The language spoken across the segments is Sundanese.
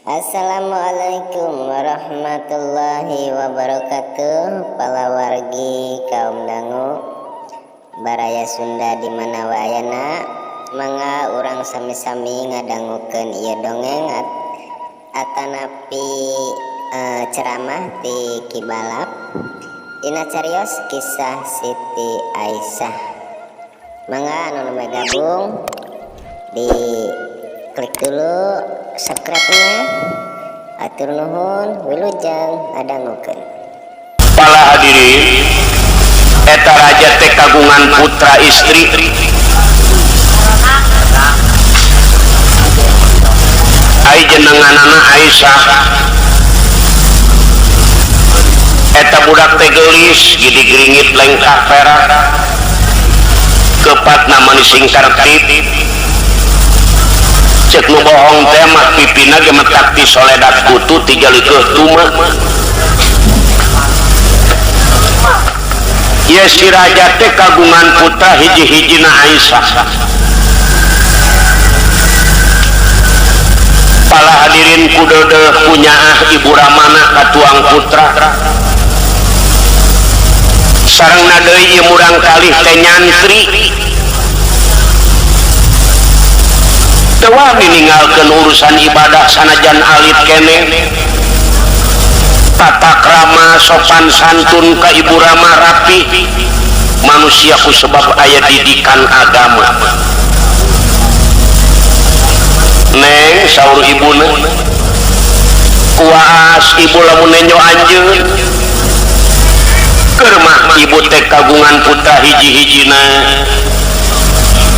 Assalamualaikum warahmatullahi wabarakatuh. Palawargi kaum dangu baraya Sunda di mana wae ayana, mangga urang sami-sami ngadangukeun ieu dongeng atanapi ceramah ti Ki Balap dina carios kisah Siti Aisyah. Mangga anu nembe gabung di klik dulu subscribe-nya. Atur nuhun, wilujeng ngadangukeun. Para hadirin, eta raja teh kagungan putra istri. Ai jenenganana Aisyah. Eta budak teh geulis, gidi gringit lengkah perak. Kepatna mani singkartip. Cek nu bohong teh mah pipina ge metak ti soledat kutu tiga likeuh tuma. Ieu si raja teh kagungan putra hiji-hijina Aisyah. Pala hadirin kudeudeuh kunyaah ibu ramana katuang putra. Sarengna deui ieu murang kalih teh nyantri. Teu wani ninggalkeun urusan ibadah sanajan alit keneh. Tata krama sopan santun ka ibu rama rapi. Manusia ku sebab aya didikan agama. Neng saur ibuna, kuaas ibu lamun nenjo anjeun. Keur mah ibu teh kagungan putra hiji-hijina.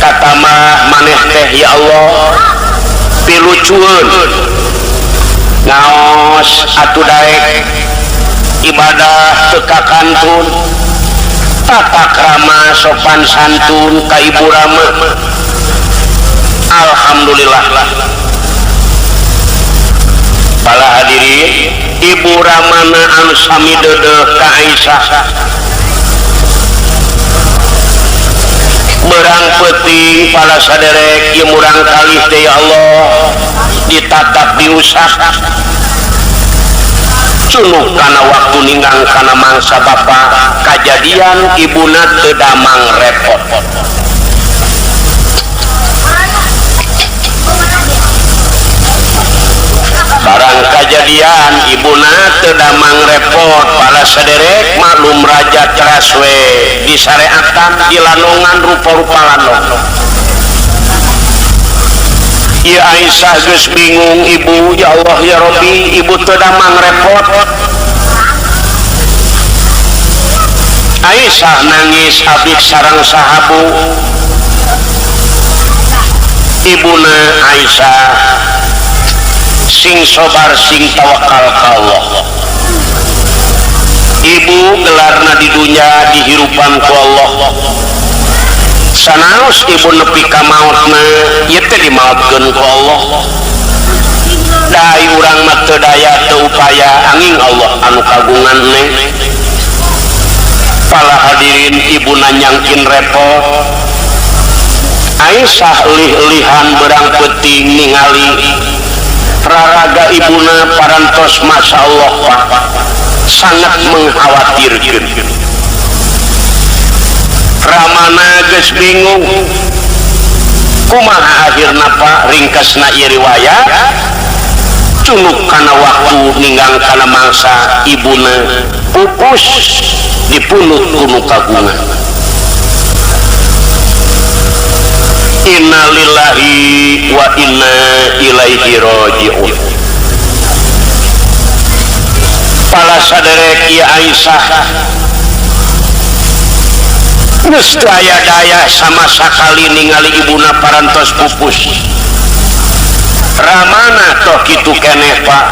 Kata mah maneh teh ya Allah pilucueun ngaos atuh daek ibadah teu kakantun, tata krama sopan santun ka ibu rama. Alhamdulillah. Para hadirin, ibu ramana anu sami deudeuh ka Aisyah. Berang peuting para saderek ieu murang kalih teh ya Allah ditatap diusah. Cunuk kana waktu ninggang kana mangsa bapa kajadian ibuna teu damang repot. Barang kajadian ibuna teu damang repot, para saderek maklum raja teras we disareatan dilanongan rupa-rupa lanong. Ieu Aisyah geus bingung, ibu ya Allah ya Rabbi, ibu teu damang repot. Aisyah nangis abik sareng sahabu. Ibuna Aisyah sing sobar sing tawakal ka Allah. Ibu gelarna di dunya dihirupan ku Allah. Sanaos ibu nepi ka maotna ieu teh dimaotkeun ku Allah. Dai urang mah teu daya teu upaya angin Allah anu kagungan neng. Pala hadirin ibuna nyangkin repot. Aisyah lih-lihan berang peuting ningali raraga ibuna parantos masya Allah Pak, sangat mengkhawatirkan. Ramana geus bingung kumaha akhirna Pak, ringkasna ieu riwayat cunuk kana waktu ninggang kana mangsa ibuna pupus dipunut ku nu kagungan. Innalillahi wa inna ilaihi rajiun. Pala saderek ieu Aisyah geus teu aya daya sama sakali ningali ibuna parantos pupus. Ramana toh kitu keneh Pak,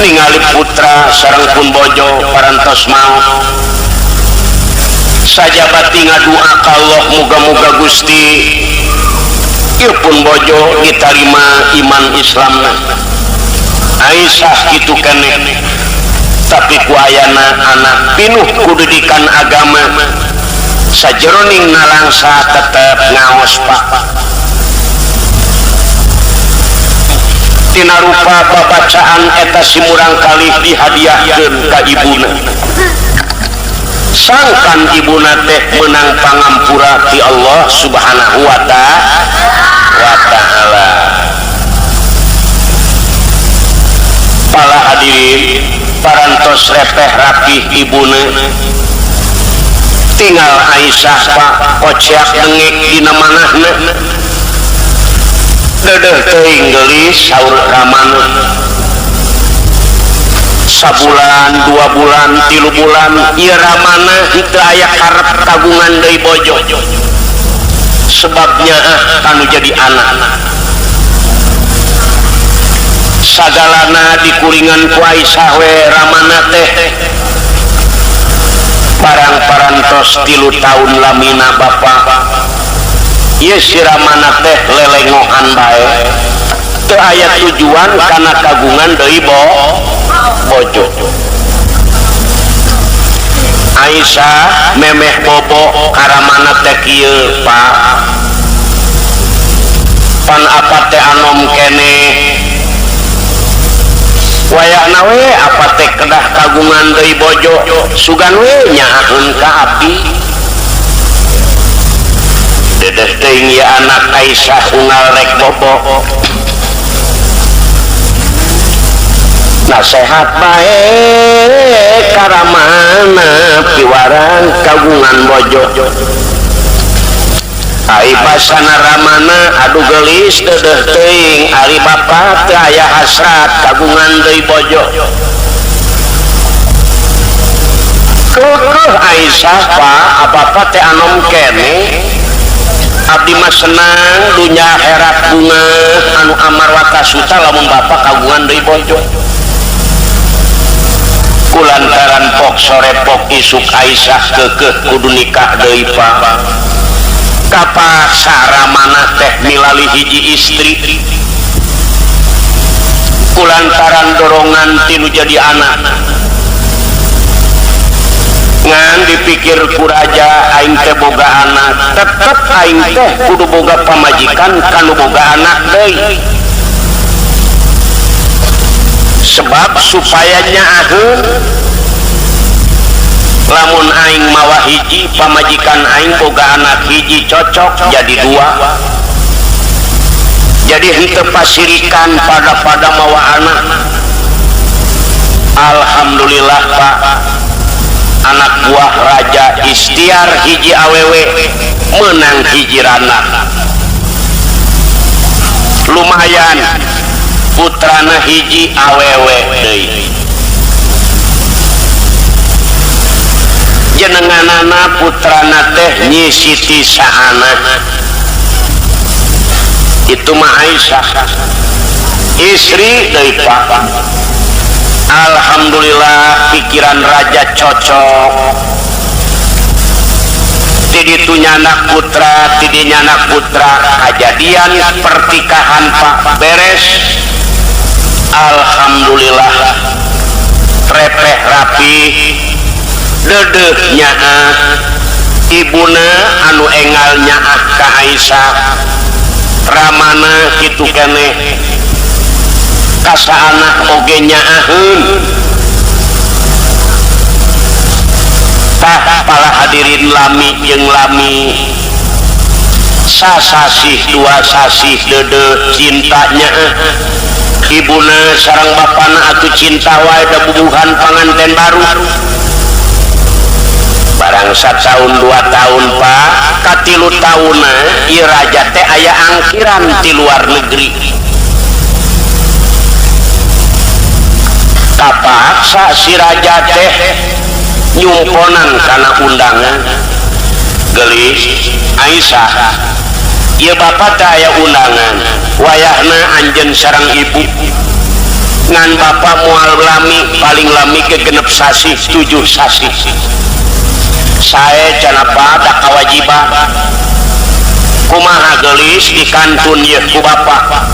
ningali putra sareng pun bojo parantos maot. Sajabati ngadua ka Allah muga-muga Gusti ieu pun bojo ditarima iman Islamna. Aisyah kitu keneh, tapi ku ayana anak pinuh ku didikan agama sajeroning nalangsa tetep ngaos Pak. Tina rupa babacaan eta si murangkalih dihadiahkeun ka ibuna. Sangkan ibuna teh menang pangampura ti Allah Subhanahu wa ta'ala. Para hadirin parantos repeh rapih ibuna tinggal Aisyah Pak kociak dengek dina manahna dedeh teuing geulis saur ramana. Sabulan, 2 bulan, 3 bulan ieu ramana henteu aya karep kagungan deui bojo. Sebabnya kanu jadi anak. Sagalana dikuringan ku Aisyah we ramana teh. Parang-parantos 3 tahun lamina bapa. Ieu si ramana teh lelengohan bae. Teu aya tujuan kana kagungan deui bojo. Aisyah memeh bobo karamana teh kieu Pak. Pan apa teh anom keneh wayahna we apa teh kedah kagungan deui bojo sugan we nyaaheun ka abdi. Dedeh teuing ieu anak Aisyah unggal rek bobo. Nasehat bae karamana piwarang kagungan bojo. Ai basana ramana aduh geulis dedeh teuing ari bapa teu aya hasrat kagungan deui bojo. Kekeuh Aisyah Pak apa-apa teh anom keneh. Abdi mah senang dunya akhirat bunga anu amar watasuta lamun bapa kagungan deui bojo. Kulantaran pok sore pok isuk Aisyah kekeh kudu nikah deui Pak. Kapaksa ramana teh milali hiji istri. Kulantaran dorongan tinu jadi anak. Ngan dipikir ku raja aing teh boga anak, tetep aing teh kudu boga pamajikan kanu boga anak deui. Sebab supaya nyaaheun lamun aing mawa hiji pamajikan aing boga anak hiji cocok jadi 2. Jadi henteu pasirikan pada-pada mawa anak. Alhamdulillah Pak, anak buah raja istiar hiji awewe menang hiji rana. Lumayan putrana hiji awewe deui. Jenenganana putrana teh Nyi Siti Saana. Itu mah Aisyah istri deui Pak. Alhamdulillah pikiran raja cocok. Ti ditu nyanak putra, ti dinya nyanak putra, kajadian pertikahan Pak beres. Alhamdulillah repeh rapi dedeh nyaah ibuna anu engal nyaah ka Aisyah ramana kitu keneh kasaanah oge nyaaheun. Tah para hadirin lami jeung lami sasasih 2 sasih dedeh cinta nyaah ibuna sareng bapana atuh cinta wae da bubuhan panganten baru. Barang 1 tahun 2 tahun Pak katilu taunna ieu raja teh aya angkiran ti luar negeri. Kapaksa si raja teh nyumponan kana undangan. Geulis Aisyah ieu bapa teh aya undangan wayahna anjeun sareng ibu ngan bapa moal lami paling lami ke 6 sasih 7 sasih. Sae cenah pada kawajiban kumaha geulis dikantun ieu ku bapa.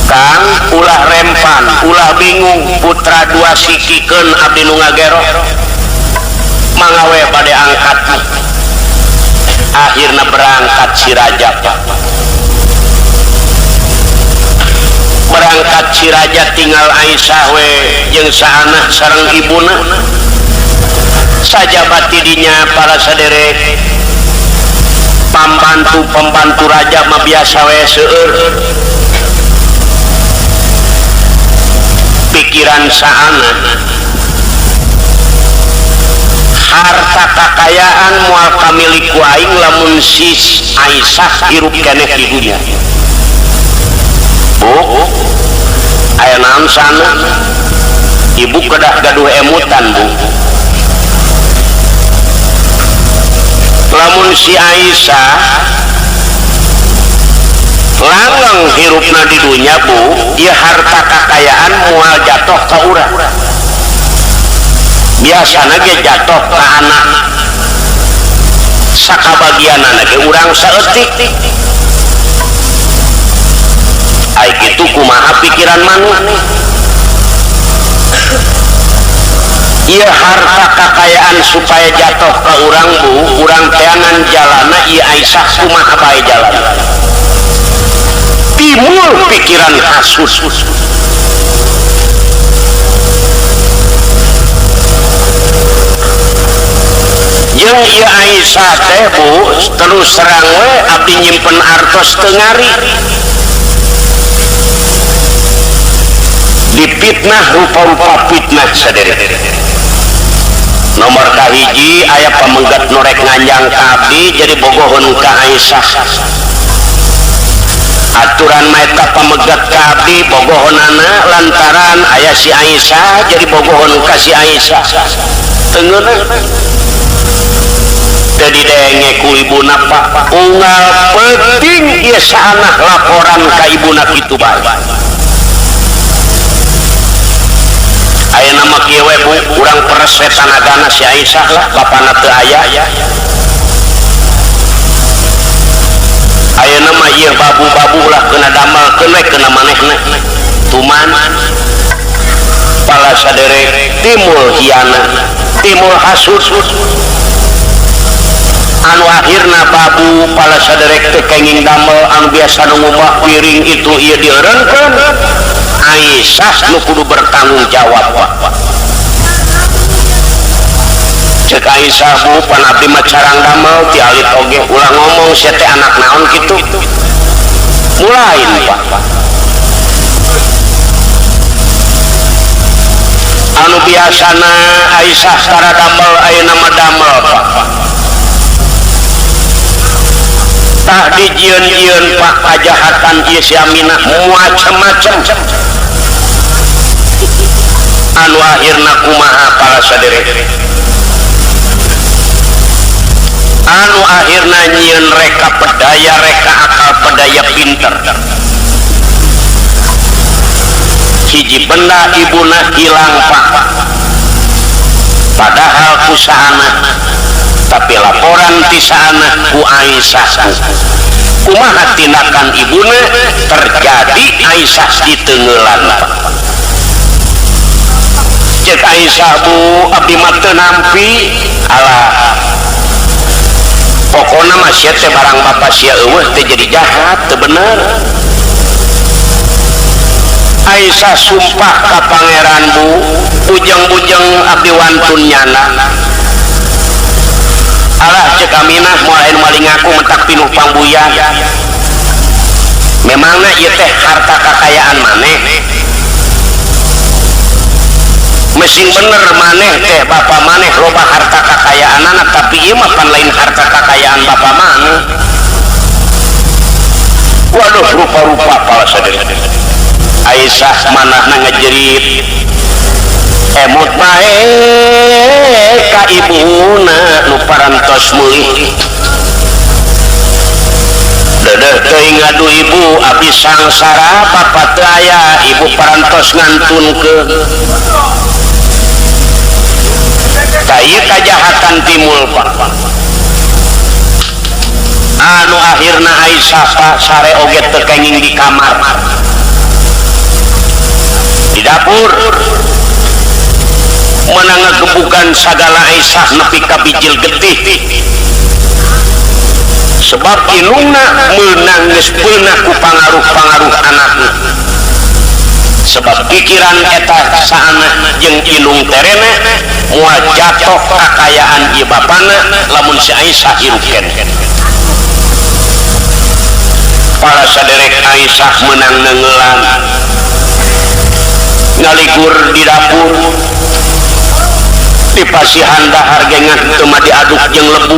Kang ulah rempan ulah bingung putra 2 sikikeun abdi nu ngagero mangga we bade angkat. Akhirna berangkat si raja Pak. Berangkat si raja tinggal Aisyah we jeung saanah sareng ibuna. Sajabat tidinya para saderek pambantu-pembantu raja mah biasa we seueur. Pikiran saana harta kakayaan moal kamilik ku aing lamun si Aisyah hirup keneh di dunya. Bu, aya naon sana? Ibu kedah gaduh emutan, Bu. Lamun si Aisyah langgeng hirupna di dunya, Bu, ieu harta kakayaan moal jatuh ka urang. Biasana ge jatuh ka anak. Sakabagianana ge urang saeutik. Ai kitu kumaha pikiran maneh? Ieu harta kakayaan supaya jatuh ka urang, Bu, urang teangan jalana ieu Aisyah kumaha bae jalana. Timbul pikiran hasud. Jeung ieu Aisyah teh, Bu, terus terang we abdi nyimpen artos teu ngari. Dipitnah rupa-rupa fitnah saderek. Nomor kahiji aya pamenggat nu rek nganjang ka abdi jadi bogoheun ka Aisyah. Aturan mah eta pamegat ka abdi bogohonana lantaran aya si Aisyah jadi bogohon ka si Aisyah. Teu ngeunah. Teu didenge ku ibuna Pak. Unggal peuting ieu saanah laporan ka ibuna kitu bae. Ayeuna mah kieu we, Bu, urang peres we tanagana si Aisyah lah, bapana teu aya. Ayeuna mah ieu babu-babu lah kena damelkeun we kena manehna. Tuman pala saderek timul hiana, timul hasud. Anu akhirna babu pala saderek teu kenging damel anu biasa nu ngubah piring itu ieu dieureunkeun. Aisyah nu kudu bertanggung jawab, Pak. Cek Aisyah, Bu, pan abdi mah carang damel ti alit oge ulah ngomong sia teh anak naon kitu. Mulain, Pak. Anu biasana Aisyah tara damel ayeuna mah damel, Pak. Tah dijieun-jieun Pak kajahatan ieu si Aminah macem-macem. Anu akhirna kumaha para saderek? Anu akhirna nyieun reka pedaya, reka akal pedaya pinter. Hiji benda ibuna hilang, Pak. Padahal ku saana, tapi laporan ti saana ku Aisyah. Kumaha tindakan ibuna terjadi Aisyah diteunggeulan, Pak. Cek Aisyah, Bu, abdi mah teu nampi. Alah, pokona mah sia teh barang bapa sia eueuh teh jadi jahat, teu bener. Aisyah sumpah ka pangeran, Bu, bujeng-bujeng abdi wantun nyana. Alah, cek Aminah moal anu maling ngaku mentak pinuh pangbuyan. Memangna ieu teh harta kakayaan maneh? Mesing bener maneh teh bapa maneh loba harta kakayaanana, tapi ieu mah pan lain harta kakayaan bapa maneh. Waduh, rupa-rupa pala saderek. Aisyah manahna ngejerit, emut bae ka ibuna nu parantos meulih. Dedeh teuing ngadu ibu abdi sangsara bapa teu aya, ibu parantos ngantunkeun. Tah ieu kajahatan timul, Pak. Anu akhirna Aisyah Pak sare oge teu kenging di kamar, di dapur menang ngegebukan sagala Aisyah nepi ka bijil getih. Sebab inungna meunang geus peunah ku pangaruh-pangaruh anakna. Pikiran eta saana jeung indung terena moal jatoh kakayaan ieu bapana lamun si Aisyah hirup keneh. Para saderek Aisyah menang neunggeulan ngaligur di dapur dipasihan dahar gengah teu mah diaduk jeung lebu.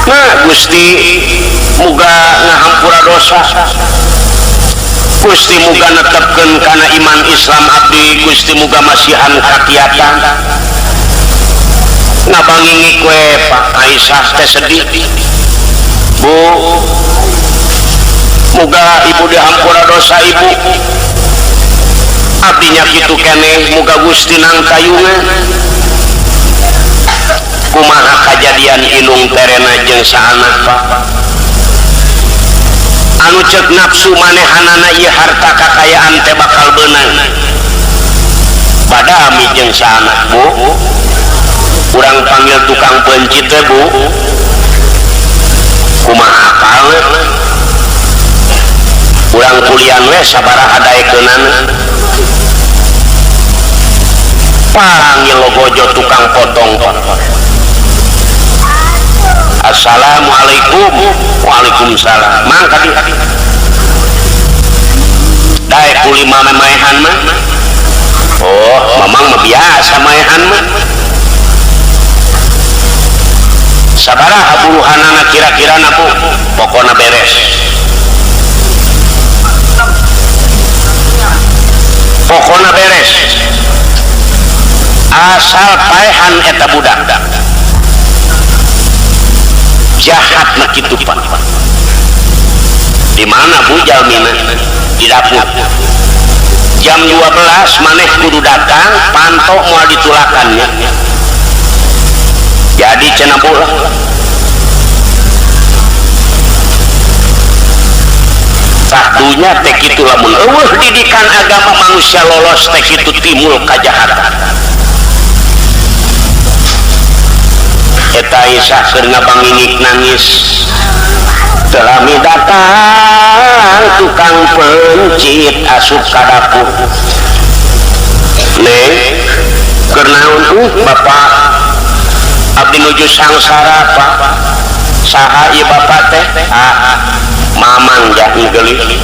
Nah Gusti muga ngahampura dosa, Gusti muga netepkeun kana iman Islam abdi, Gusti muga masihan kakiatan. Ngabangingik we Pak Aisyah teh sedih. Bu, muga ibu dihampura dosa ibu. Abdinya kitu keneh muga Gusti nangtayungan. Kumaha kajadian indung terena jeung saana Pak? Anu cek nafsu manehanana ieu harta kakayaan teh bakal beunang. Badami jeung saana Bu. Urang panggil tukang pencit teh Bu. Kumaha akalna? Urang kulian we sabaraha daekeunana. Panggil logojo tukang potong Pak. Assalamualaikum. Waalaikumsalam. Mang kadi. Daek kuli mama maehan mah. Oh, mamang mah biasa maehan mah. Sabaraha buruhanana kira-kira na Bu? Pokona beres. Pokona beres. Asal paehan eta budak. Jahat na kitu Pak. Di mana Bu jalmina? Di dapur. Jam 12 maneh kudu datang, pantok moal ditulakannya. Jadi cenah Bu lah. Tah dunya teh kitu lamun eueuh didikan agama manusia lolos teh kitu timbul kajahatan. Eta Aisyah keur ngabangingik nangis. Telami datang tukang pencit asup ka dapur. Neng, keur naon Bapak? Abdi nuju sangsara Pak. Saha ieu bapak teh? Ah, Mamang jahu geulis.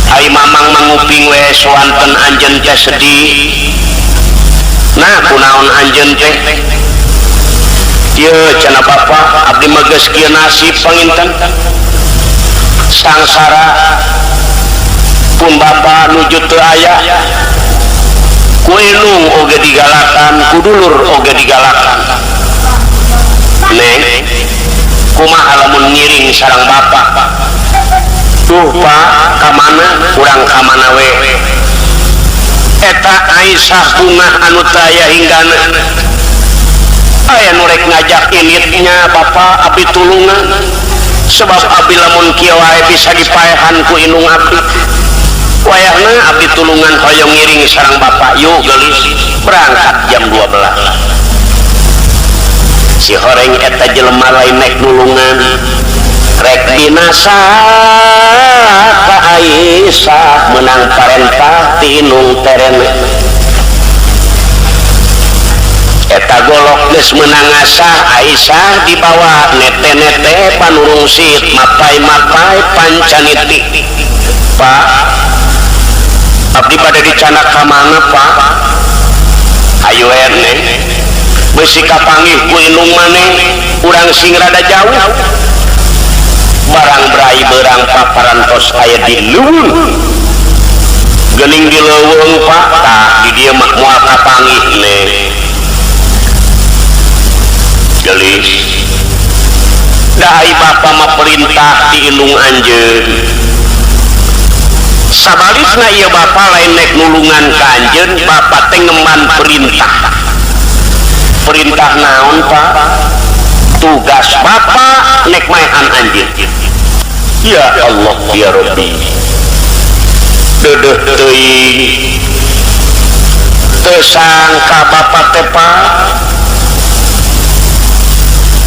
Ai Mamang manguping we soanten anjeun teh sedih. Nah, kunaon anjeun teh? Ieu cenah bapak abdi mah geus kieu nasib panginten. Sangsara pun bapak nuju teu aya. Ku indung oge digalakan, ku dulur oge digalakan. Neng, kumaha lamun ngiring sareng bapak? Duh Pak, ka mana? Urang ka mana we? Eta Aisyah bungah anu teu aya hinggana. Aya nu rek ngajak initnya bapak abdi tulungan. Sebab abdi lamun kieu wae bisa dipaehan ku indung abdi. Wayahna abdi tulungan hoyong ngiring sareng bapak. Yuk geulis, berangkat jam 12. Si horeng eta jelema lain nek nulungan. Rek binasa ka Aisyah menang parentah ti indung terena. Eta golok geus meunang ngasah Aisyah dibawa nete-nete panurungsit mapai-mapai pancaniti. Pak, abdi bade dicanak ka mana Pak? Hayu ene beusi kapanggih ku indung maneh urang sing rada jauh. Barang berai berang paparantos aya di leuweung. Geuning di leuweung Pak, tah di dieu mah moal kapanggih neng. Gelis. Dahai bapa mah perintah di indung anjeun. Sabalikna ieu bapa lain nek nulungan ka anjeun, bapa teh ngemban perintah. Perintah naon Pak? Tugas bapa nek maehan anjeun. Ya Allah ya Rabbi. Deudeuh teuing. Teu sangka bapa teh Pak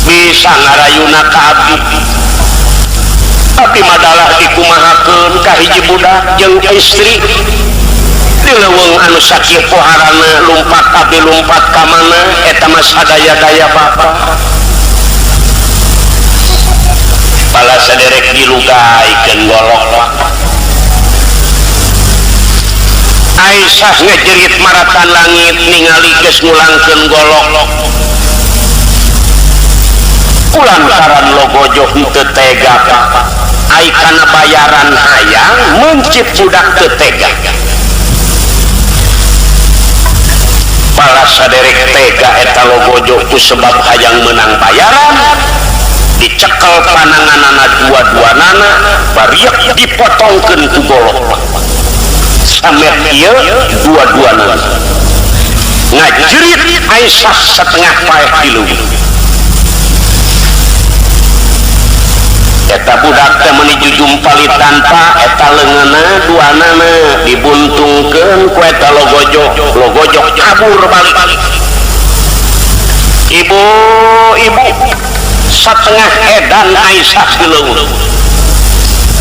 bisa ngarayuna ka abdi. Abdi madalah dikumahakeun ka hiji budak jeung istri di leuweung anu sakieu poharana lumpat abdi lumpat ka mana eta mah sadaya-daya bapa. Pala saderek dilugaikeun golok Pak. Aisyah ngejerit maratan langit ningali geus ngulangkeun golok. Kulantaran logojo henteu tega Pak. Ai kana bayaran hayang meuncit budak teu tega. Pala saderek tega eta logojo ku sebab hayang menang bayaran. Dicekel pananganana dua-duanana bariek dipotongkeun ku golok. Samet ieu dua-duanana ngajerit Aisyah setengah paeh di leuweung. Eta budak teh meuni jujumpalitan Pak, eta leungeunna duanana dibuntungkeun ku eta logojo, logojo kabur balik. Ibu, ibu setengah edan Aisyah di leuweung.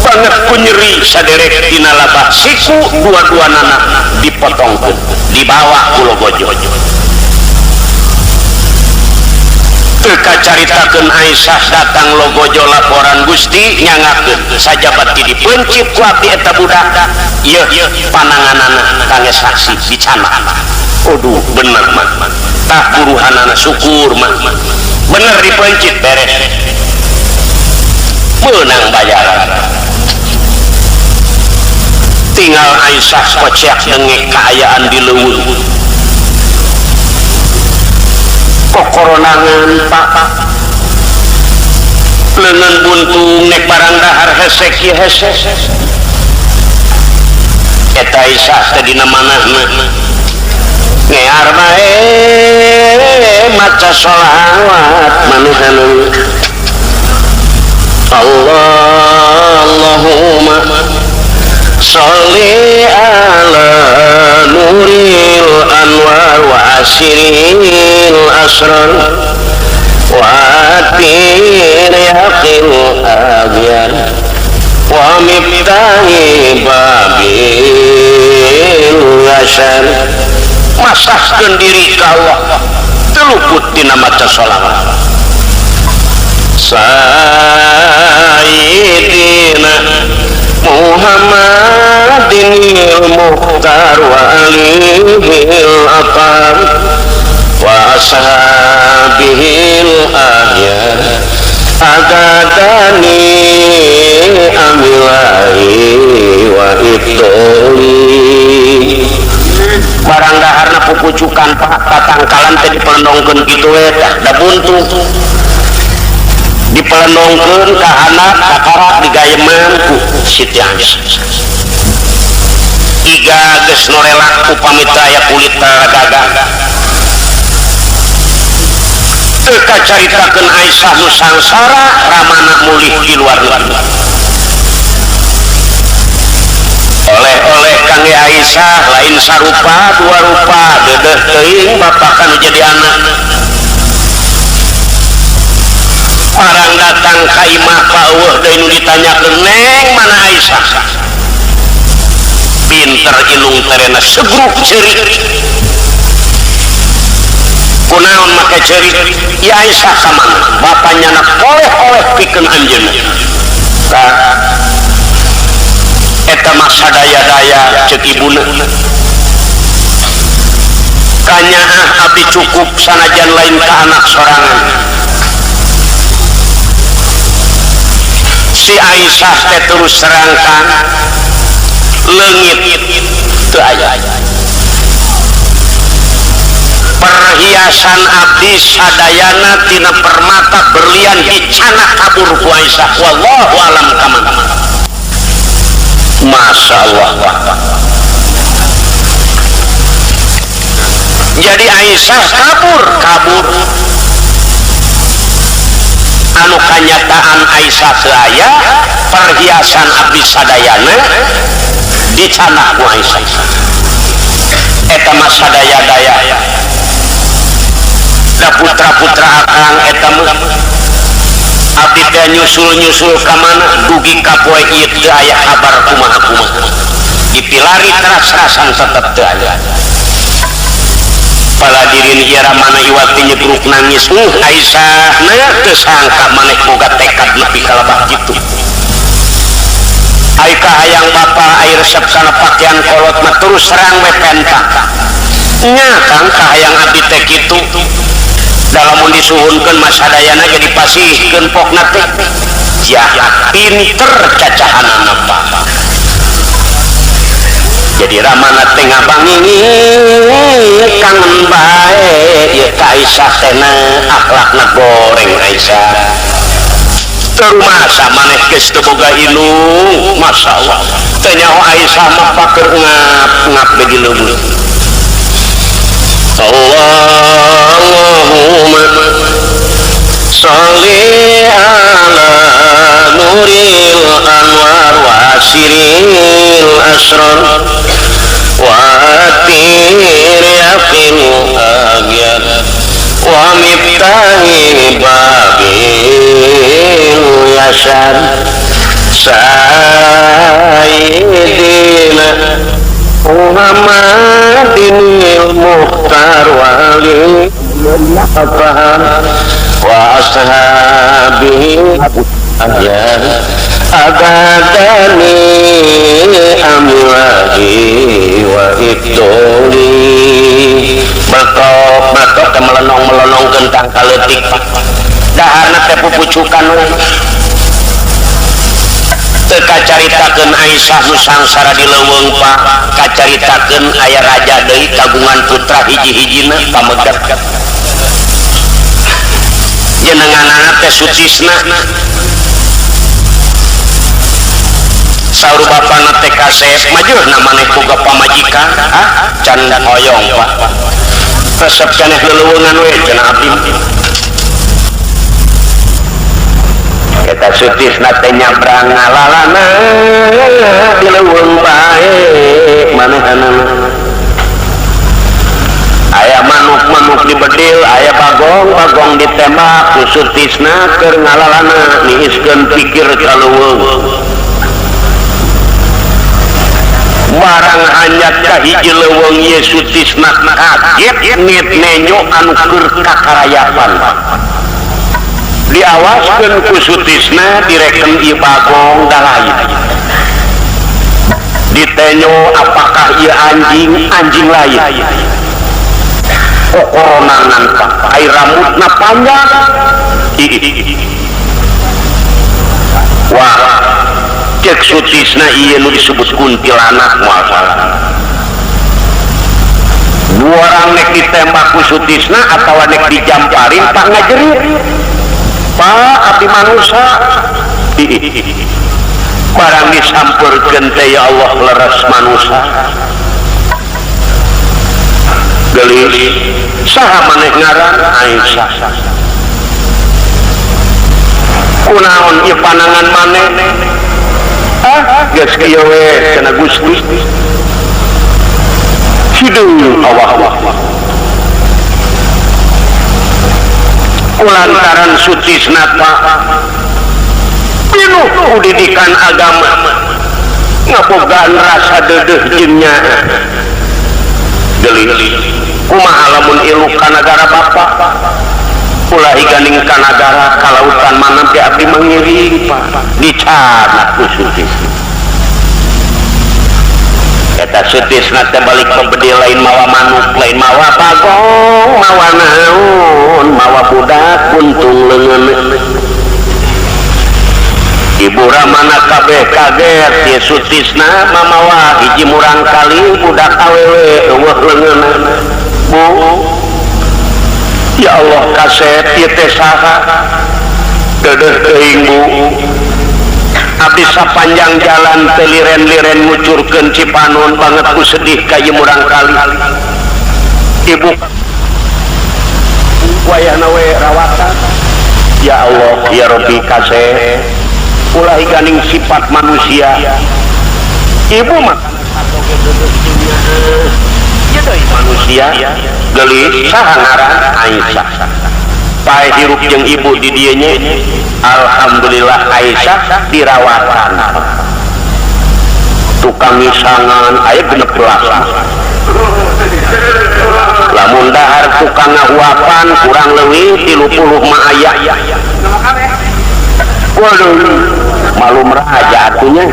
Banget ku nyeri saderek dina labah siku dua-duanana dipotongkeun, dibawa ku logojo. Teu kacaritakeun Aisyah datang logojo laporan Gusti nyangakeun sajabat ti dipeuncit ku abdi eta budak ieu pananganana kangge saksi dicanak. Aduh bener mah tah buruhanana syukur mah bener dipeuncit beres meunang bayaran. Tinggal Aisyah kocek dengek kaayaan di leuweung kokoronangan Pak, leungeun buntung nek barang dahar hesek ieu hesek. Eta Aisyah teh dina manahna ngear bae maca sholawat manehanna. Allahumma sholli ala nuril anwar wa asiril asrar wa atir yaqil agyar wa miftahi babil ashar. Masahkeun diri ka Allah teluput dina maca sholawat. Sayyidina Muhammadin al-Mukhtar wa alihil aqam wa ashabihil ahyar agadani amilahi wa itoli. Barang daharna pupucukan Pak tatangkalan teh dipelendongkeun kitu we da buntung dipelendongkeun ka anak kakara digayeman ku Siti Aisyah. Iga geus norelak upami teu aya kulit dagang. Teu kacaritakeun Aisyah nu sangsara ramana mulih di luar negeri. Oleh-oleh kangge Aisyah lain sarupa dua rupa deudeuh teuing bapak kanu jadi anak. Parang datang ka imah Pak eueuh deui nu ditanyakeun neng mana Aisyah. Pinter ilung terena segruk ceurik. Kunaon make ceurik? Ya Aisyah ka mana? Bapa nyana oleh-oleh pikeun anjeunna. Tah eta mah sadaya-daya ceuk ibuna. Kanyaah abdi cukup sanajan lain ka anak sorangan. Si Aisyah teh terus terangkan leungit teu aya. Perhiasan abdi sadayana tina permata berlian dicanak kabur ku Aisyah wallahu alam kamana. Masya Allah. Jadi Aisyah kabur kabur. Anu kanyataan Aisyah teu aya, perhiasan abdi sadayana dicanak ku Aisyah. Eta mah sadaya-daya. Da putra-putra akang eta mah Abdi teh nyusul-nyusul ka mana dugi ka poe ieu teu aya kabar kumaha-kumaha. Dipilari teras-terasan tetep teu aya. Paladirin ieu Ramana iwati nyegruk nangis. Aisyah na teu sangka maneh boga tekad nepi ka lebah kitu. Ai kahayang bapa ai resep kana pakaian kolot mah terus terang we penta. Nya Kang kahayang abdi teh kitu. Dalamun disuhunkeun mah sadayana ge dipasihkeun pokna teh. Jahat pinter cacahanana Pak. Jadi Ramana teh ngabangi kangen bae ieu ka Aisyah teh na akhlakna goreng Aisyah. Terumasa maneh geus teu boga indung, masyaallah. Teu nyaho Aisyah mah paker ngap-ngap be di leuweung. Allahumma sholli ala nuril anwar wa siril asrar wa atir yaqin agyar wa miftahi babil yasar sayyidina Muhammadinil Mukhtar wali afham wa ashabihi ahyar agadani amwahi wa iktuli matok matok teh melenong-melenong kentang kaleutik daharna teh pupucukan we. Teu kacaritakeun Aisyah nu sangsara di leuweung Pak, kacaritakeun aya raja deui kagungan putra hiji-hijina pamegat. Jenenganana teh Sutisna. Saur bapana teh kasep, majuhna maneh boga pamajikan, ah can hoyong Pak. Resep caneh leuweungan we cenah abdi. Eta Sutisna teh nyabrang ngalalana di leuweung bae manehanana. Aya manuk-manuk dibedil, aya bagong-bagong ditembak ku Sutisna keur ngalalana niiskeun pikir ka leuweung. Barang hanyat ka hiji leuweung ye Sutisna kaget nit nenyo anu keur kakarayapan. Diawaskeun ku Sutisna direken ieu bagong da lain. Ditenyo apakah ieu anjing, anjing lain. Kokoronangan Pak, ai rambutna panjang. Wah, cek Sutisna ieu nu disebut kuntilanak moal salah. Dua orang nek ditembak ku Sutisna atawa nek dijamparin Pak ngajerit. Pak abdi manusia. Barang disampeurkeun teh ya Allah leres manusia. Geulis saha maneh ngaran Aisyah. Kunaon ieu panangan maneh? Ah geus kieu we cenah Gusti. Hideung awak-awak. Lantaran Sutisna Pak pinuh ku didikan agama ngabogaan rasa dedeuh jeung nyaah. Geulis kumaha lamun ilu ka nagara bapa ulah ganing ka nagara ka lautan mana teh abdi mangiring Pak dicanak ku Sutisna. Eta Sutisna teh balik pebedil lain mawa manuk lain mawa bagong mawa naon mawa budak kuntung leungeun. Ibu Ramana kabeh kaget ye Sutisna mamawa hiji murang kali budak awewe eueuh leungeunna. Bu ya Allah kasep ieu teh saha deudeuh teuing Bu. Abdi sapanjang jalan teu liren-liren ngucurkeun cipanon banget ku sedih ka ieu murang kali. Ibu wayahna we rawatan. Ya Allah ya Rabbi kasep ulah ganing sifat manusia. Ibu mah manusia geulis saha ngaran Aisyah. Pae hirup jeung ibu di dieu nya. Alhamdulillah Aisyah dirawatan tukang misangan aya 16 lamun dahar tukang ngahuapan kurang leuwih 30 mah aya. Waduh, malum raja atunya.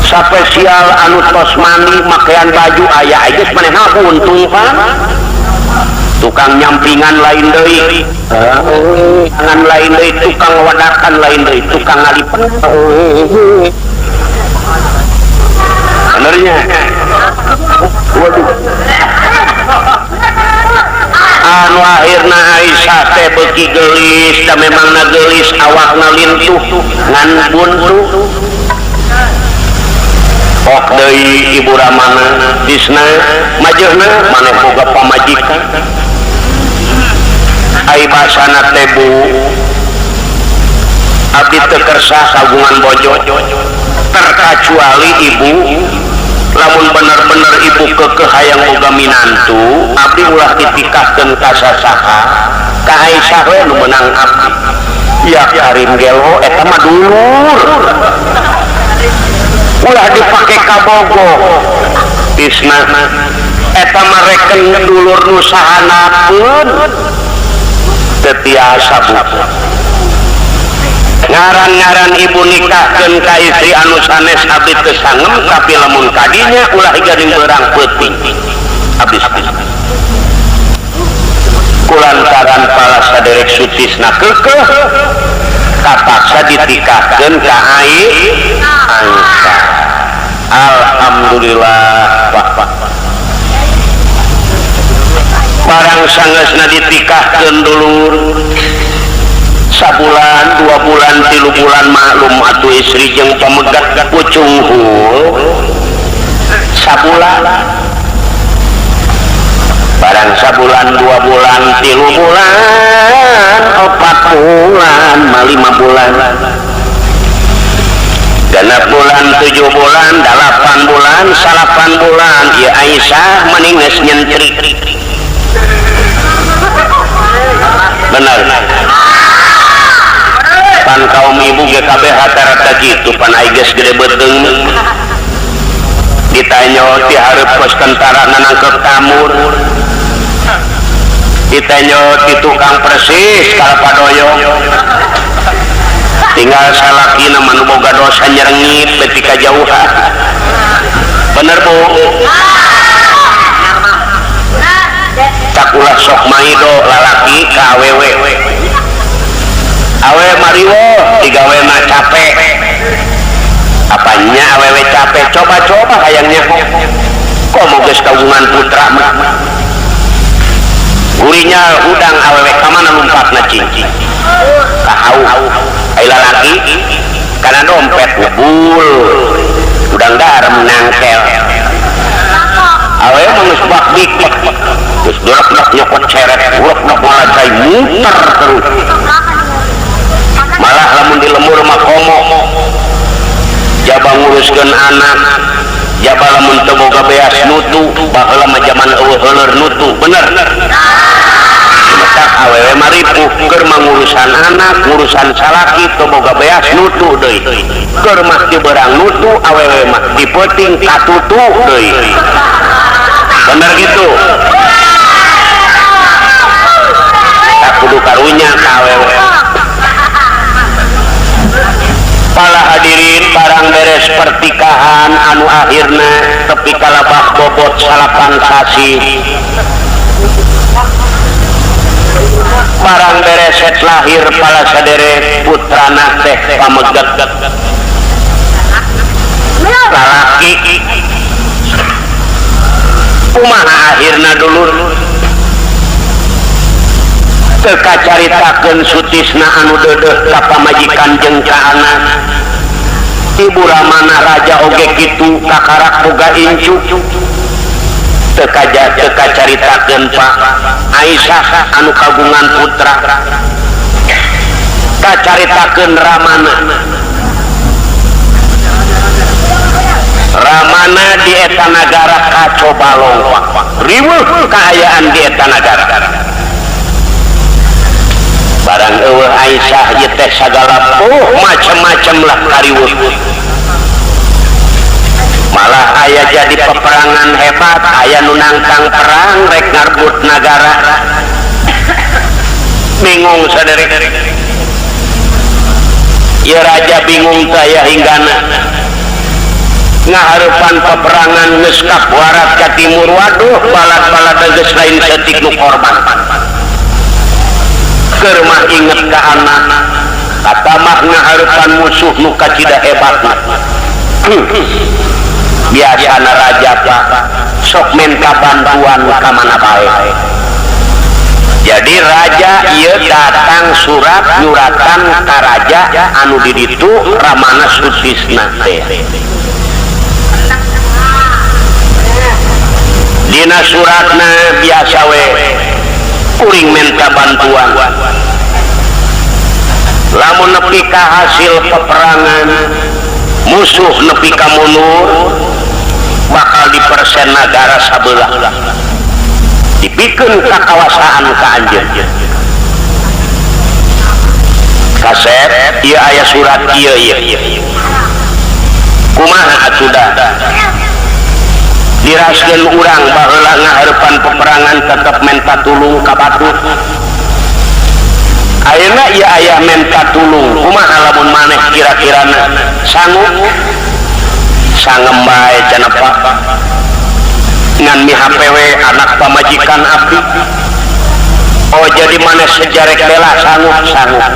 Spesial anu tos mandi makean baju aya geus manehna untung pan. Tukang nyampingan lain deui, tangan lain deui, tukang wadakan lain deui, tukang ngalipen. Benernya. Waduh. Anu akhirna Aisyah teh beuki geulis, da memangna geulis awakna lintuh ngan buntu. Ok deui Ibu Ramana Tisna majeuhna maneh boga pamajikan. Ai basana teh Bu, abdi teu kersa kagungan bojo terkecuali ibu. Lamun bener-bener ibu kekeh hayang boga minantu, abdi ulah ditikahkeun ka sasaha, ka Aisyah we nu meunang abdi. Ya Karim gelo eta mah dulur. Ulah dipake kabogo. Tisna eta mah reken dulur nu sahanapeun teu tiasa Bu. Ngaran-ngaran ibu nikahkeun ka istri anu sanes abdi teu sangem, tapi lamun kadinya ulah garing beurang peuting. Abdi kulantaran pala saderek Sutisna keukeuh kapaksa ditikahkeun ka Aisyah. Alhamdulillah Pak. Barang sangeusna ditikahkeun dulur sabulan, 2 bulan, 3 bulan maklum atuh istri jeung pamegat pucunghul sabulan. Barang sabulan, 2 bulan, 3 bulan, 4 bulan, 5 bulan, 6 bulan, 7 bulan, 8 bulan, 9 bulan, ya Aisyah mending geus nyentrik. Bener. Pan kaum ibu GKB rata-rata gitu, pan ai geus gede beuteung. Ditanyo ti hareup pos tentara nangkep tamur. Ditanyo ti tukang persis kalapadoyong. Tinggal salakina mah nu boga dosa nyerengit beti kajauhan. Bener Bu? Tak ulah sok maido lalaki ka awewe. Awe mariwo digawe mah capek. Apanya awewe capek, coba-coba hayangnya kok mau geus kagungan putra mah. Gurinya hudang awewe ka mana lumpatna cincin. Kahau. Ai lalaki kana dompet ngebul. Udang garam nangkel. Awewe mah geus bak bik. Geus dorok nyokot ceret, urok malah cai muter terus. Malah lamun di lemur mah komo. Jaba nguruskeun anak, jaba lamun teu boga beas nutu, baheula mah jaman eueuh heuleur nutu, bener. Matak awewe mah ripuh keur mah ngurusan anak, ngurusan salaki teu boga beas nutu deui. Keur mah di beurang nutu, awewe mah di peuting katutu deui. Bener gitu. Tak kudu karunya ka awewe. Para hadirin barang beres pertikahan anu akhirna tepi kalabah bobot 9 sasi. Barang bereset lahir pala sadere putrana teh pamegat lalaki. Kumaha akhirna dulur? Teu kacaritakeun Sutisna anu deudeuh ka pamajikan jeung ka anak. Ibu Ramana raja oge kitu kakarak boga incu. Teu kacaritakeun Pak Aisyah anu kagungan putra. Kacaritakeun Ramana. Ramana di eta nagara kacobalong Pak. Riweuh kaayaan di eta nagara. Barang eueuh Aisyah ieu teh sagala macam-macam lah kariweuh. Malah aya jadi peperangan hebat, aya nu nangtang perang rek ngarbut nagara. Bingung saderek. Ieu raja bingung teh aya hinggana. Ngahareupan peperangan geus kabarat ka timur, waduh balad-balad geus lain saeutik nu korban. Keur mah inget ka anak, katamah ngahareupan musuh nu kacida hebatna. Biasana raja Pak sok minta bantuan ka mana bae. Jadi raja ieu datang surat nyuratan ka raja anu di ditu ramana Sutisna teh. Dina suratna biasa we kuring minta bantuan. Lamun nepi ka hasil peperangan musuh nepi ka mundur bakal dipersen nagara sabelah dipikeun ka kawasaan ka anjeun. Kasep ieu aya surat ieu ieu. Kumaha atuh diraskeun urang baheula ngahareupan peperangan tetep menta tulung ka batur. Ayeuna ieu aya menta tulung, kumaha lamun maneh kira-kirana sanggup? Sangem bae cenah Pak. Ngan mihapewe anak pamajikan abdi. Oh jadi maneh sejarek bela sanggup sanggup.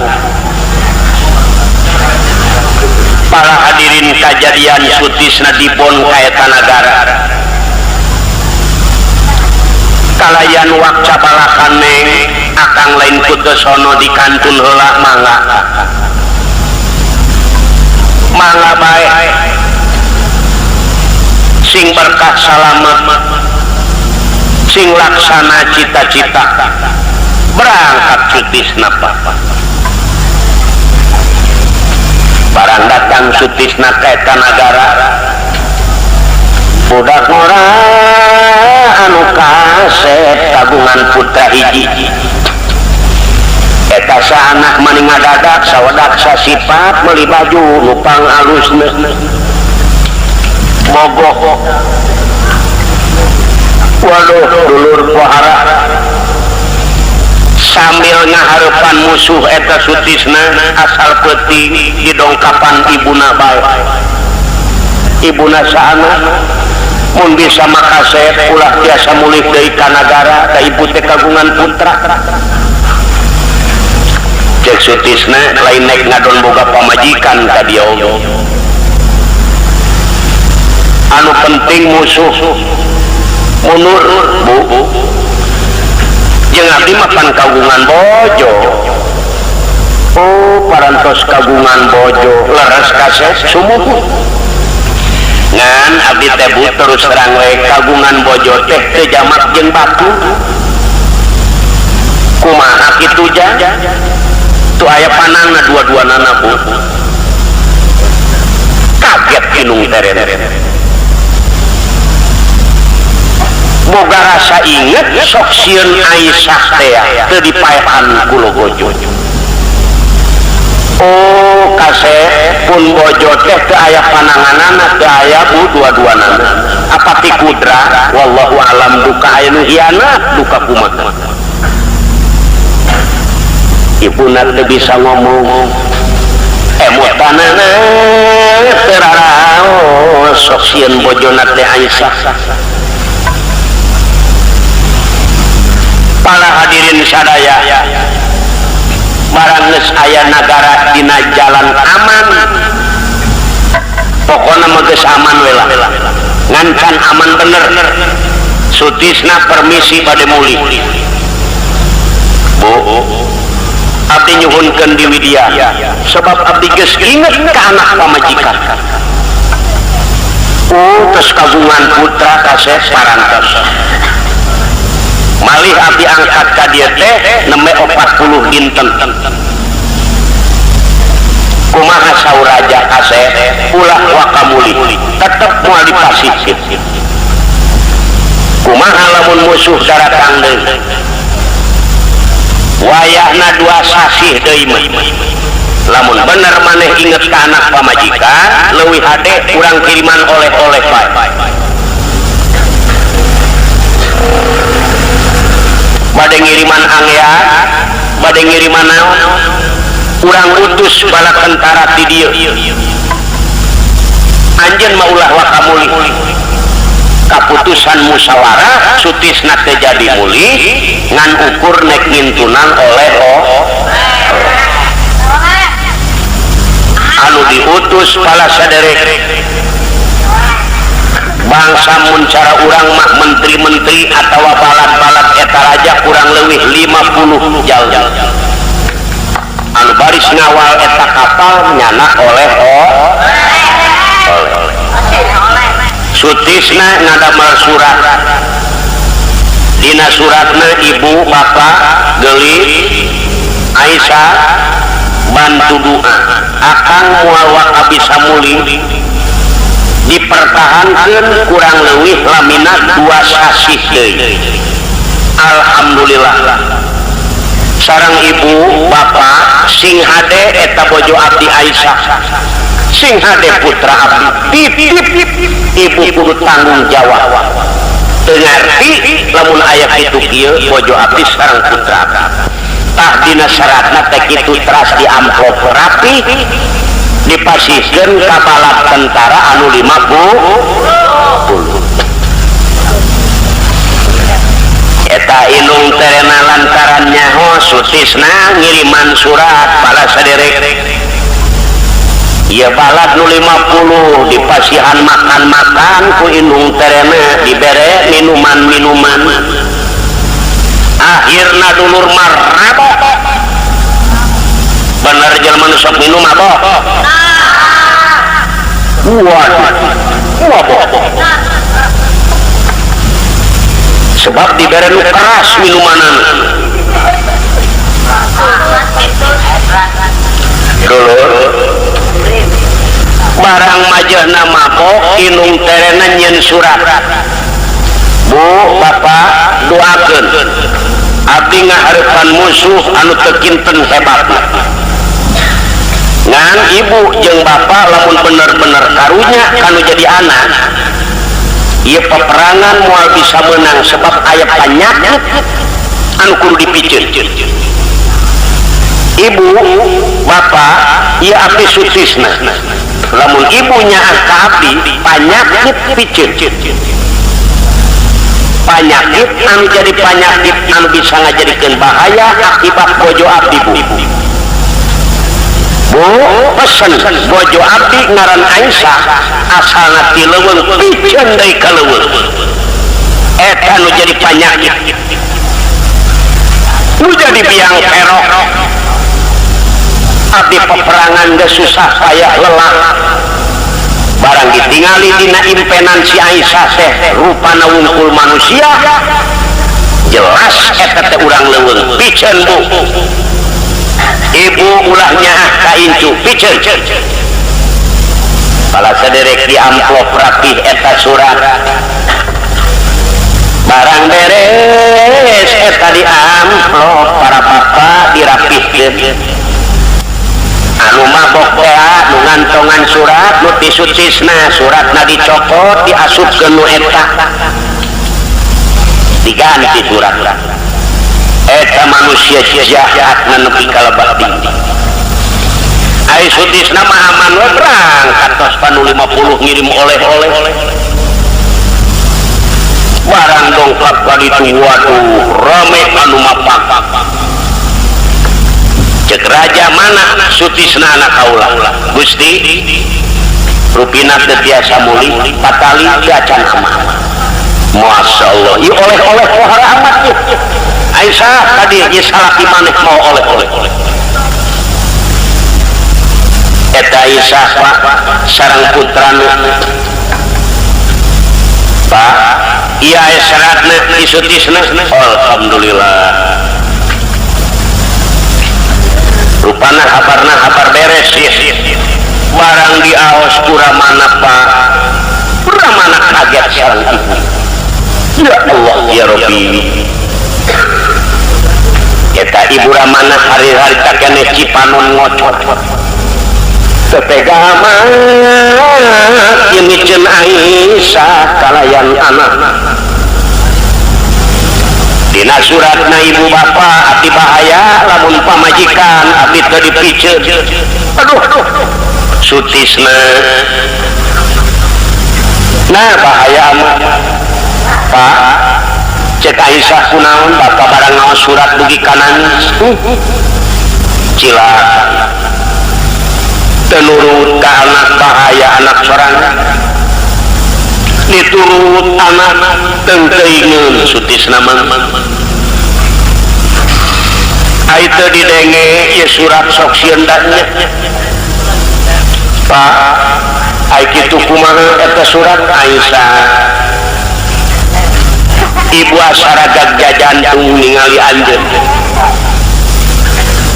Para hadirin kajadian Sutisna dibon ka eta nagara. Kalayan wakca balakan neng akang lain kutesono di kantun heula mangga. Mangga bae. Sing berkah salamet, sing laksana cita-cita. Berangkat Sutisna Pak. Barang datang Sutisna ka eta nagara, budak ngora anu kasep kagungan putra hiji. Eta saanah mani ngadadak sawedak sasipat meuli baju nu pang alusna. Bogoh. Waduh dulur pohara. Sambil ngahareupan musuh eta Sutisna asal peuting didongkapan ibuna bae. Ibuna saana mun bisa makasep ulah tiasa mulih deui ka nagara da ibu teh kagungan putra. Cek Sutisna lain nek ngadon boga pamajikan ka dieu oge. Anu penting musuh mundur bu. Jeung abdi mah pan kagungan bojo. Oh parantos kagungan bojo leres kasep sumuhun. Ngan abdi teh bu terus terang we kagungan bojo teh teu jamak jeung batu. Kumaha kitu jang? Tuh aya panangna dua-duanana bu. Kaget inung terere. Boga rasa inget sok sieun Aisyah teh teu dipaehan ku logojo. Oh kasep pun bojo teh teu aya pananganana teu aya bu dua-duanana. Apa ti kudra wallahu alam duka aya nu hianat duka kumaha. Ibuna teu bisa ngomong. Emutanana teu raraos sok sieun bojona teh Aisyah. Para hadirin sadaya, barang geus aya nagara dina jalan aman, pokona mah geus aman we lah. Ngan can aman bener. Sutisna permisi bade mulih. Bu, abdi nyuhunkeun di Widya sebab abdi geus inget ka anak pamajikan. Oh, tos kagungan putra kasep parantos. Malih abdi angkat ka dieu teh nembe 40 dinten. Kumaha saur raja kasep ulah wakamuli tetep moal dipasihkeun. Kumaha lamun musuh daratang deui. Wayahna dua sasih deui mah. Lamun bener maneh inget ka anak pamajikan, leuwih hade urang kiriman oleh-oleh bae. Bade ngiriman angea, bade ngiriman naon? Urang utus bala tentara ti dieu. Anjeun mah ulah waka mulih. Kaputusan musyawarah Sutisna teh jadi mulih ngan ukur nek ngintunan oleh anu diutus pala saderek bangsa mun cara urang mah menteri-menteri atawa balad-balad eta raja kurang leuwih 50 jalma anu baris ngawal eta kapal nyana oleh Sutisna ngadamel surat dina suratna ibu bapak geulis Aisyah bantu doa akang moal waka bisa mulih dipertahankeun kurang leuwih lamina 2 sasih deui. Alhamdulillah sareng ibu bapak sing hade eta bojo abdi Aisyah sing hade putra abdi titip ibu kudu tanggung jawab teu ngarti lamun aya kitu kieu bojo abdi sareng putra abdi. Tah dina syaratna teh kitu teras di amplop rapi dipasihkeun ka balad tentara anu 50. Eta indung terena lantaran nyaho Sutisna ngiriman surat bala saderek. Ieu balad nu 50 dipasihan makan-makan ku indung terena dibere minuman-minuman. Akhirna dulur marabok. Bener jelema nu sok minum mabok. Waduh, mabok. Sebab dibere nu keras minumanana. Dulur barang majehna mabok indung terena nyieun surat. Bu, bapak doakeun abdi ngahareupan musuh anu teu kinten hebatna. Ngan ibu jeung bapak lamun bener-bener karunya kanu jadi anak, ieu peperangan moal bisa menang sebab aya panyakit anu kudu dipiceun. Ibu, bapak, ieu abdi Sutisna. Lamun ibunya ka abdi panyakit piceun. Panyakit anu jadi panyakit anu bisa ngajadikeun bahaya akibat bojo abdi bu. Bu, pesen bojo abdi ngaran Aisyah asalna ti leuweung piceun deui ka leuweung. Eta nu jadi panyakit. Nu jadi biang kerok. Abdi peperangan geus susah payah lelah. Barang ditingali dina impenan si Aisyah teh rupana wungkul manusia jelas eta teh urang leuweung piceun bu. Ibu ulah nyaah ka incu piceun. Bala saderek di amplop rapih eta surat. Barang beres eta di amplop para bapak dirapihkeun. Anu mabok teh nu ngantongan surat nu ti Sutisna suratna dicokot diasupkeun nu eta diganti surat eta manusia jahat nepi ka lebak tinggi. Ai Sutisna mah aman we berangkat tos panu 50 ngirim oleh-oleh barang dongkap ka ditu waduh rame anu mapak. Cek raja mana Sutisna anak kaula Gusti rupina teu tiasa mulih patali teu acan aman. Masya Allah ieu oleh-oleh pohara amat ieu. Aisyah tadi ieu salaki maneh mau oleh-oleh. Eta Aisyah Pak sareng putrana Pak ieu aya syaratna di Sutisna. Alhamdulillah rupana kabarna kabar beres ya. Barang diaos kuramana Pak kuramana kaget sareng ibu. Ya Allah ya Rabbi eta Eta Ibu Ramana hari-hari keneh Cipanon ngocot. Tetega amat miceun Aisyah kalayan anak. Dina suratna ibu bapa abdi bahaya lamun pamajikan abdi teu dipiceun. Aduh, sutisna. Nah bahaya amat. Pak, cek Aisyah kunaon bapak barang ngaos surat dugi ka nangis. Cilaka. Tenurut ka anak bahaya anak sorangan. Diturut anak teuing sutisna mah. Ai teu didenge ieu surat sok sieun da nya. Pak, ai kitu kumaha eta surat Aisyah? Ibu asaragag jajantung ningali anjeun.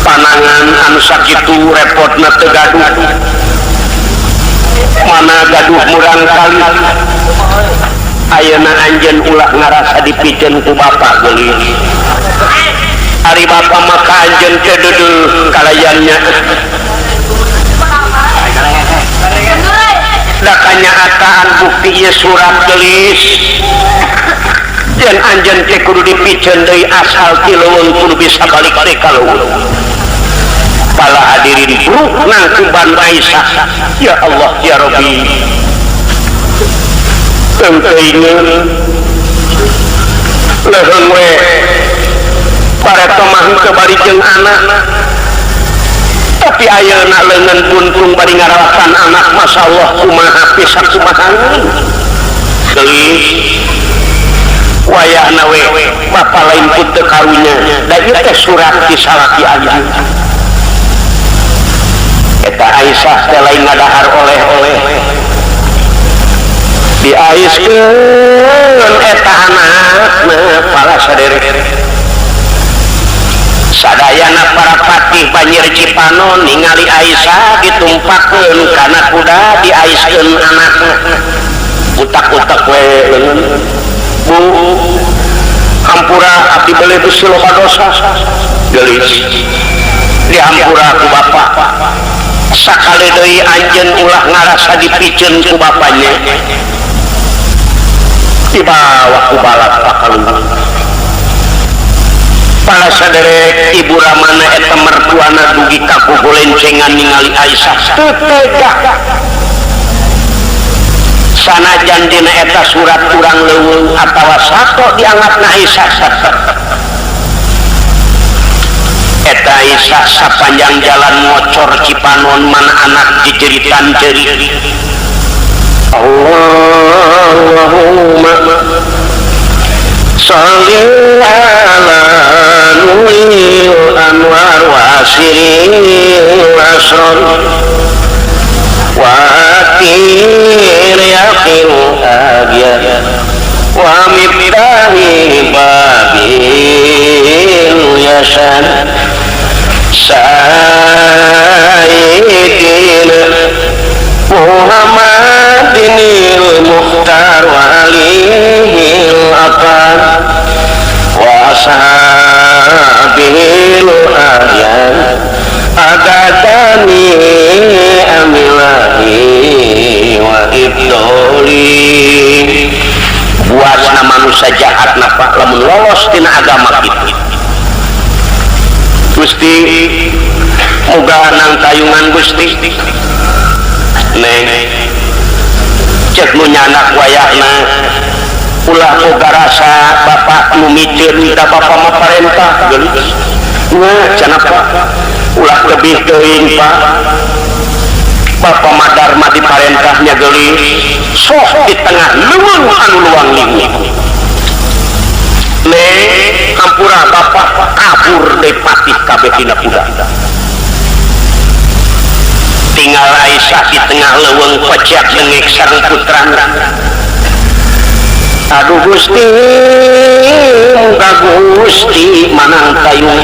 Panangan anu sakitu repotna teu gaduh. Mana gaduh murang kali. Ayeuna anjeun ulah ngarasa dipiceun ku bapa geulis. Ari bapa mah ka anjeun teh deudeuh kalayannya. Da kanyataan bukti ieu surat geulis. Dan anjeun teh kudu dipiceun deui asal ti leuweung kudu bisa balik deui ka leuweung. Para hadirin bruk nangkuban Aisyah. Ya Allah ya Rabbi. Teuing leuheung we pareto mah henteu bari jeung anak. Tapi ayeuna leungeun buntung bari ngarawatan anak, masyaallah kumaha pisan kumaha. Geulis wayahna we bapa lain pun teu karunya da ieu teh surat ti salaki anjeun. Eta Aisyah teh lain ngadahar oleh-oleh. Diaiskeun eta anakna para saderek. Sadayana para patih Banjir Cipanon ningali Aisyah ditumpakeun kana kuda diaiskeun anakna. Utak-utak we leungeun. Bu, hampura abdi beuleut beusi loba dosa. Geulis. Dihampura ku bapa. Sakali deui anjeun ulah ngarasa dipiceun ku bapanya. Dibawa ku balap pakalung. Para saderek Ibu Ramana eta mertuana dugi ka kukulencengan ningali Aisyah teu tega. Sanajan dina eta surat urang leuweung atawa sato dianggapna Aisyah. Eta Aisyah sapanjang jalan ngocor Cipanon mana anak diceritan ceri. Allahumma sholli ala nuril anwar wa asiril asrar wa atir yaqil agyar wa miftahi babil yasan sayyidina Muhammadinil Mukhtar wa alihil aqar wa ashabil ahyan agadani amilahi wa ibdoli. Buasna manusia jahat napa lamun lolos tina agama kitu. Gusti muga nang tayungan Gusti. Neng cek nu nyanak wayahna ulah boga rasa bapak nu miceun da bapa mah parentah geulis. Nya cenah Pak ulah lebih teuing Pak. Bapa madar mah diparentahnya geulis sok di tengah leuweung anu luang lingu. Neng hampura bapak kabur deui patih kabeh dina kuda. Tinggal Aisyah di tengah leuweung pecak lengek sareng putrana. Aduh Gusti, muga Gusti manang tayung.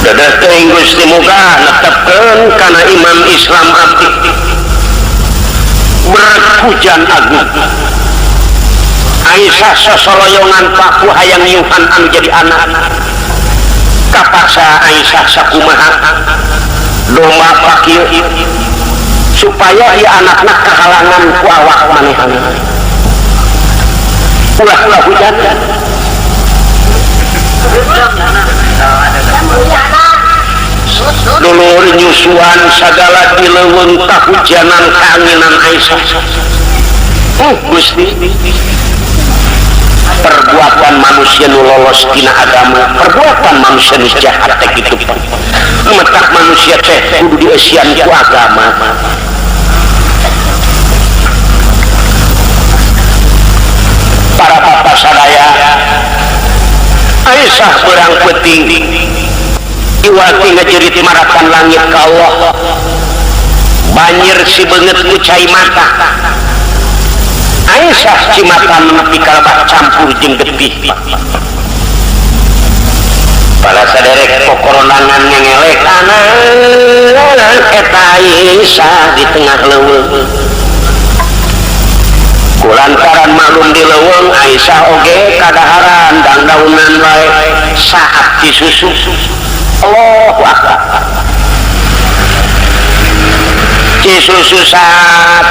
Dadah teuing Gusti muga netepkeun kana iman Islam abdi. Berhujan agung. Aisyah sosoloyongan paku hayang nyuhan anu jadi anak. Kapaksa Aisyah sakumaha domba pakir supaya ieu anakna kahalangan ku awak manehna. Ulah-ulah hujan. Dulur nyusuan sagala di leuweung kahujanan kaanginan Aisyah. Gusti, perbuatan manusia nu lolos tina agama, perbuatan manusia nu jahat teh kitu. Matak manusia teh kudu dieusian ku agama. Para bapak sadaya, Aisyah berang peuting iwati ngajerit marapan langit ka Allah. Banjir si beungeut ku cai mata. Aisyah cimatan nepi kalebah campur jeung getih. Bala saderek kokoronangan ngengelek anak eta Aisyah di tengah leuweung. Kulantaran maklum di leuweung Aisyah oge kadaharan dangdaunan wae saat disusu. Allahu akbar. Cisusu saat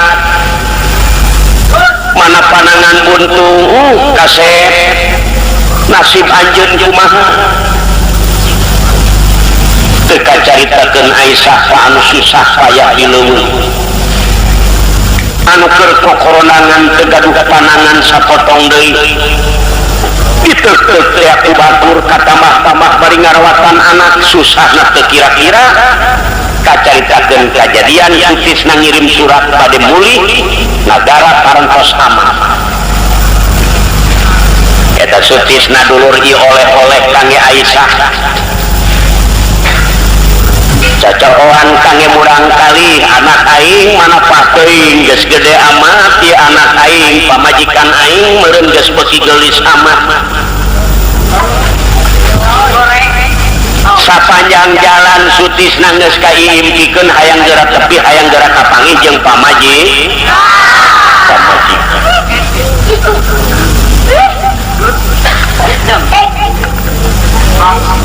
mana panangan buntung kasep nasib anjeun kumaha. Teu kacaritakeun Aisyah ka anu susah payah di leuweung. Anu keur kokoronangan teu gaduh panangan sapotong deui. Diteuk-teuk teh ku batur katambah-tambah bari ngarawatan anak susahna teu kira-kira. Kacaritakeun kajadian Sutisna ngirim surat bade mulih nagara parantos aman. Eta Sutisna dulur ieu oleh-oleh kangge Aisyah. Cacohoan kangge murang kali anak aing mana pateuing geus gede amat ieu anak aing pamajikan aing meureun geus beuki geulis amat. Sapanjang jalan Sutisna geus kaiimpikeun hayang geura tepi hayang geura kapanggih jeung pamajikan.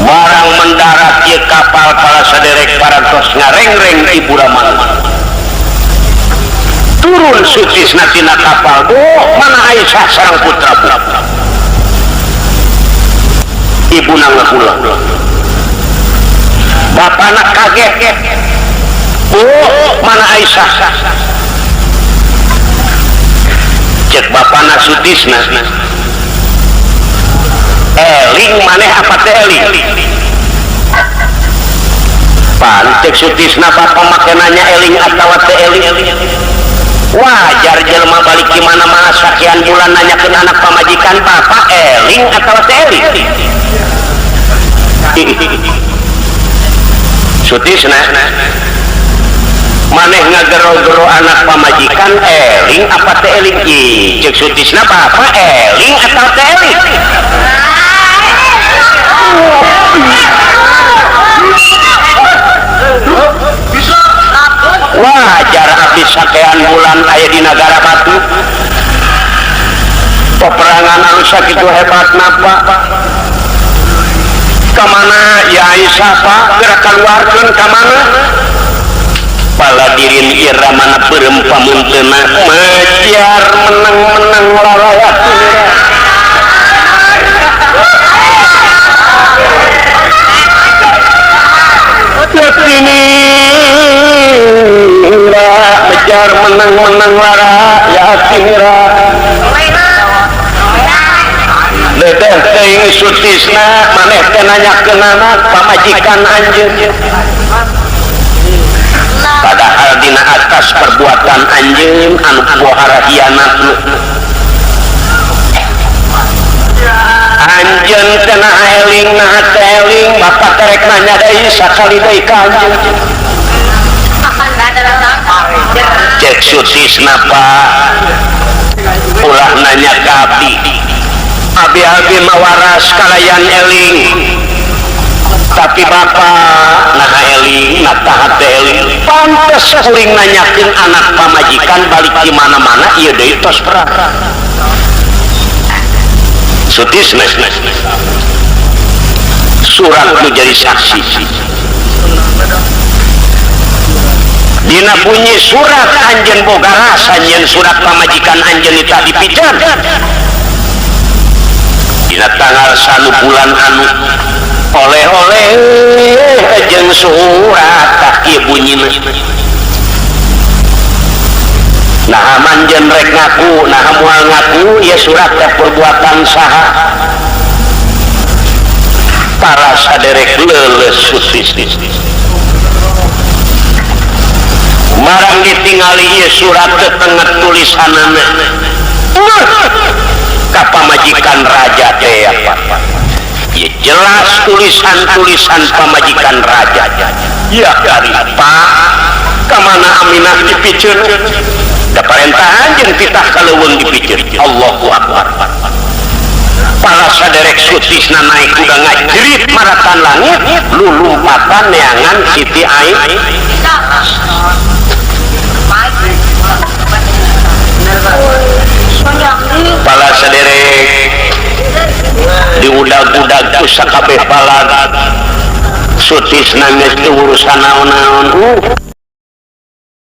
Barang mendarat ieu kapal para saderek parantos ngarengreng Ibu Ramana. Turun Sutisna tina kapal, oh mana Aisyah sareng putra putra. Ibuna ngahulang. Bapana kaget. Oh mana Aisyah. Cek bapana Sutisna. Eling maneh apa teh eling? Pan cek Sutisna bapa make nanya eling atawa teh eling. Wajar jelema balik di mana-mana sakian bulan nanyakeun anak pamajikan bapa eling atawa teh eling. Sutisna maneh ngagero-gero anak pamajikan eling apa teh eling? Ih, cek Sutisna bapa eling atawa teh eling? Wajar abis sakean bulan aya di nagara batu. Peperangan anu sakitu hebat napa? Kamana ya Aisyah pak? Geura kaluarkeun ka mana? Paladirin iramana beureum pamunteuna mejar menang-menang lalayat. Mejar menang-menang lara ya tinira. Dedeh teuing Sutisna maneh teh nanyakeun anak pamajikan anjeun. Padahal dina atas perbuatan anjeun anu pohara hianat. Anjeun teh naha eling naha teh eling bapak terek nanya deui sakali deui ka anjeun. Cek Sutisna pak ulah nanya ka abdi. Abi-abi mawaras kalayan eling. Tapi bapak naha eling naha teh eling. Pantes kuring nanyakeun anak pamajikan balik di mana-mana ieu deui tos perang. Sutisna Surat nu jadi saksi. Dina bunyi surat anjeun boga rasa nyeun surat pamajikan anjeun eta dipiceun. Dina tanggal sanu bulan anu oleh-oleh jeung surat tah kieu bunyina. Nah manjen rek ngaku, nah moal ngaku ieu surat teh perbuatan saha. Para saderek leuleus sutis. Marang ditingali ieu surat teh tengah tulisanana. Ka pamajikan raja teh apa? Ya jelas tulisan-tulisan pamajikan raja. Ya ari Pak, ka mana Aminah dipiceun? Da parentahan jeung titah kaleuweung dipiceun. Allahu Akbar. Para saderek sutisna naik kuda ngajerit maratan langit, lulumpatan neangan Siti Aisyah. Para saderek diudag-udag ku sakabeh balag. Sutisna geus teu urusan naon-naon.